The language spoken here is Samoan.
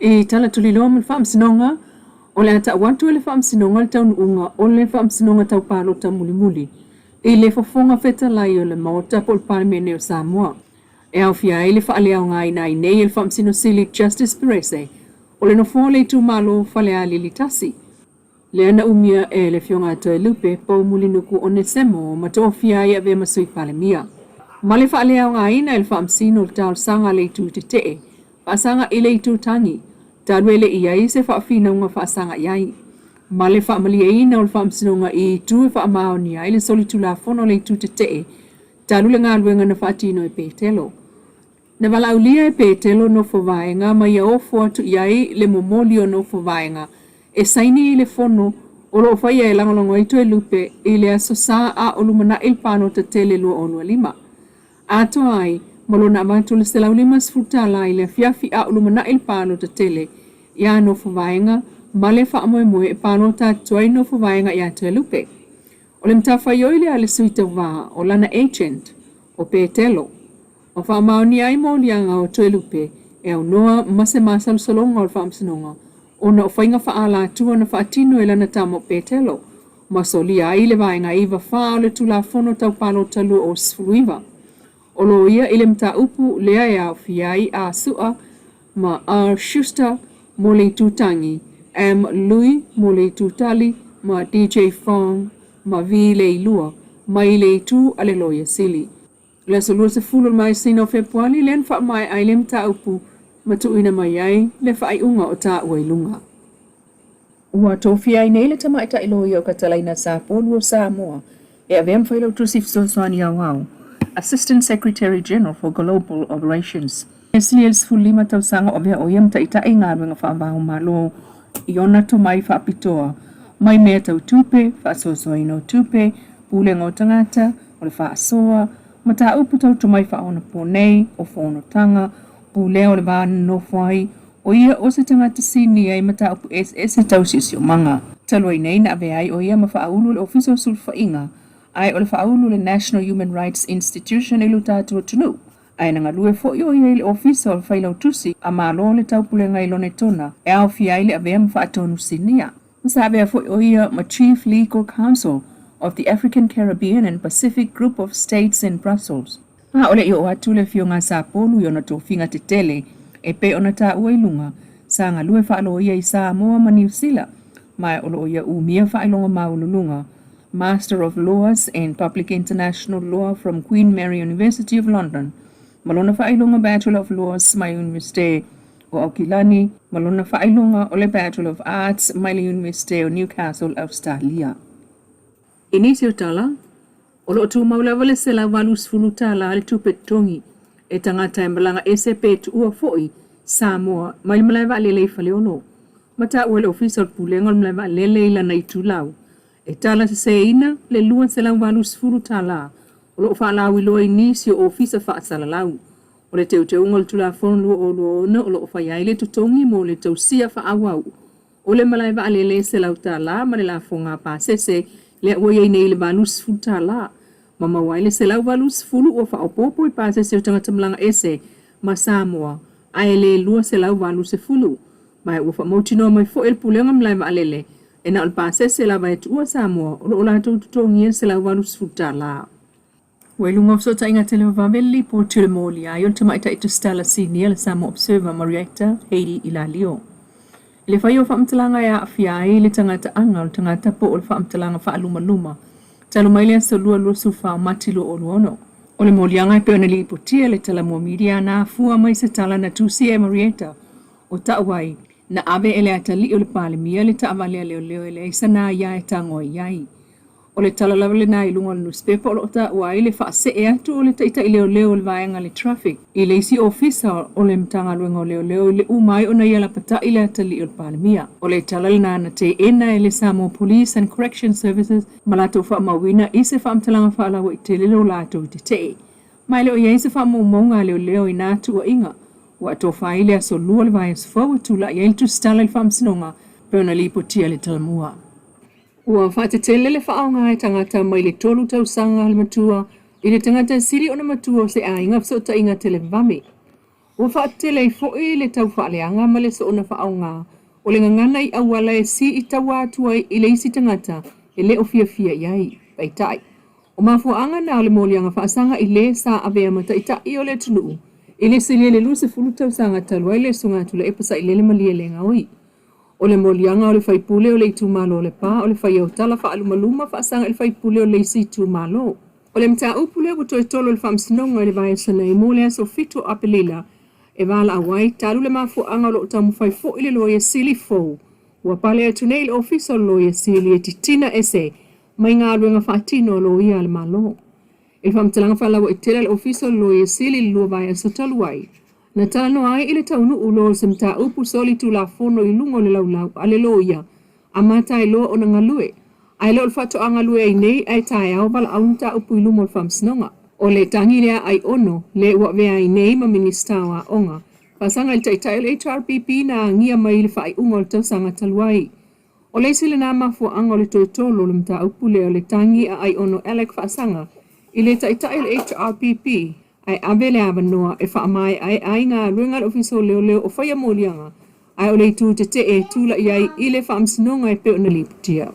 I tala tuliloa ma le Faamasinoga, o le a ta'u atu e le Faamasinoga le taunuuga o le Faamasinoga Tau Palota Mulimuli i le Fofoga Fetalai o le Maota po o le Palemene o Samoa, e aofia ai le faaleaogaina ai nei e le Faamasino Sili Justice Perese o le nofoa o le itumalo o Falealili 1, lea na umia e le Afioga a Toelupe Poumulinuku Onesemo ma tofia ai e avea ma Sui Palemia. Ma le faaleaogaina e le Faamasino o le talosaga a le Itu Tetee faasaga i le Itu Tagi, talu e le i ai se faafinauga faasaga i ai, ma le faamalieina o le Faamasinoga i itu e faamaonia ai le solitulafono a le Itu Tetee talu le galuega na faatino e Petelo. Na valaaulia e Petelo nofo vaega ma ia ofo atu i ai le momoli o nofo vaega e saini i le fono o lo o faia e lagolago ai Toelupe i le Aso Sa a o lumanai le palota tele 2025. Atoa ai ma lona avatu o le $150 i le afiafi a o lumanai le palota tele iā nofo vaega ma le faamoemoe e palota atu ai nofo vaega iā Toelupe. O le matafaioi lea a le sui tauva o lana agent, o Petelo, ma faamaonia ai moliaga o Toelupe e aunoa ma se masalosaloga o le Faamasinoga ona o faiga faaalatua na faatino e lana tama o Petelo ma solia ai le Vaega 9 4 o le Tulafono Tau Palota 2019. O loia i le mataupu lea e aofia ai A Su'a ma R Schuster mo le Itu Tagi, M Lui mo le Itu Tali ma DJ Fong ma V Leilua mai le Itu a le Loia Sili. O le aso 20 o le masina o Fepuali lea na faamaea ai le mataupu ma tuuina mai ai le faaiuga o taua i luga. Ua tofia ai nei le tamaitai loia o Katalaina Sapolu o Samoa e avea ma Failautusi Fesoasoani Aoao, Assistant Secretary General for Global Operations. E silia i le 15 tausaga o avea ʻo ia ma taitai i galuega faavae o Malo i ona tomai faapitoa mai mea tau tupe, faasoasoaina o tupe, pulega o tagata, o le faasoa, mataupu tau tomai faaonaponei, o fonotaga, pulea o le va nonofo ai, o ia o se tagata sinia i mataupu eseese tau siosiomaga. Talu ai nei na avea ai ʻo ia ma faaulu o le Ofisa o Sulufaiga, ae o le faaulu o le National Human Rights Institution i lo tatou atunuu, ae na galue foi ʻo ia i le Ofisa o le Failautusi a Malo o le Taupulega i Lonetona e aofia ai le avea ma faatonu sinia. Sa avea foi ʻo ia ma Chief Legal Counsel of the African, Caribbean and Pacific Group of States in Brussels. ʻAʻole i oo atu le Afioga a Sapolu i ona tofiga tetele e pei ona taua i luga, sa galue faaloia i Samoa ma Niu Sila, ma o lo o ia umia faailoga maualuluga, Master of Laws in Public International Law from Queen Mary University of London, ma lona faailoga Bachelor of Laws mai Iunivesite o Aukilani, ma lona faailoga o le Bachelor of Arts mai le Iunivesite o Newcastle, Ausetalia. I nisi o tala, o lo o tumau lava le $180 le tupe totogi e tagata e malaga ese pe tuua foi Samoa mai le malae vaalele i Faleolo. Ma taua e le Ofisa o le Pulega o le Malae Vaalele i lana itulau, e tala seseina le $280 o lo o faalauiloa i nisi o ofisa faasalalau. O le teuteuga o le Tulafono 2026 o lo o fai ai le totogi mo le tausia faaauau o le malae vaalele e $100 ma le lafoga pasese lea ua i ai nei le $80 ma maua ai le $180 ua faaopoopo i pasese o tagata malaga ese ma Samoa ae le $280. Ma ua faamautinoa mai foi e le Pulega o Malae Vaalele e na o le pasese lava e tuua Samoa o lo o latou totogia le $180. Ua i luga o fesootaiga televavave le lipoti o le molia ai o le tamaitai Tusitala Sinia le Samoa Observer Marietta Heidi Ilalio. I le fai o faamatalaga e aafia ai le tagataaga o le tagata po o le faamatalaga faalumaluma talu mai le aso 2 24 o Mati 2026. O le moliaga e pei ona lipotia e le Talamua Media na afua mai se tala na tusia e Marietta o ta'u ai, na ave e le atalii o le Palemia le taavale a leoleo e leai sana aia e tago ai i ai. O le tala lava lena i luga o le nusipepa o lo o taua ai le faasee atu o le taitai leoleo o le vaega le traffic i le isi ofisa o le Matagaluega o Leoleo i le uma ai ona ia lapata'i le atalii o le Palemia. O le tala lena na teena e le Samoa Police and Correction Services ma latou faamauina i se faamatalaga faalauaitele lo latou tetee. Ma e le o i ai se faamaumauga a leoleo i na tuuaiga. Ua atofa ai le aso 2 o le vaiaso fou e tula'i ai le tusitala i le faamasinoga pei ona lipotia e le Talamua. Ua faatetele le faaaoga e tagata mai le 3 tausaga le matua i le tagata sili ona matua o se aiga fesootaiga televavave. Ua faatetele ai foi le taufaaleaga ma le soona faaaoga o le gagana i auala e siitaua atu ai i le isi tagata e le o fiafia i ai. Peitai, o mafuaaga na o le moliaga faasaga i lē sa avea ma taitai o le atunuu i le silia i le 20 tausaga talu ai le Susuga Tuilaepa Sailele Malielegaoi. O le moliaga o le faipule o le itumalo o Lepa o le faia o tala faalumaluma faasaga i le faipule o le isi itumalo. O le mataupu lea ua toe tolo i le Faamasinoga i le vaiaso nei mo le aso 7 o Aperila e valaau ai talu le mafuaaga o lo o taumafai foi le Loia Sili fou ua pale atu nei i le Ofisa o le Loia Sili e titina ese mai galuega faatino a loia a le Malo. I le faamatalaga faalauaitele a le Ofisa o le Loia Sili i le 2 vaiaso talu ai, na talanoa ai i le taunuu loa o se mataupu solitulafono i luga o le laulau a le loia amata ai loa ona galue, ae le o le faatoa galue ai nei ae taeao valaau le mataupu i luma o le Faamasinoga. O le tagi lea a Aiono le ua avea ai nei ma Minisita o Aoga, faasaga i le taitai o le HRPP na agia mai i le faaiuga o le tausaga talu ai. O le isi lena mafuaaga o le toe tolo o le mataupu lea o le tagi a Aiono Alec faasaga i le taitai o le HRPP ae ave le avanoa e faamaeaea ai galuega a le Ofisa o Leoleo o faia moliaga ae o le itu tetee e tulai ai i le Faamasinoga e pei ona lipotia.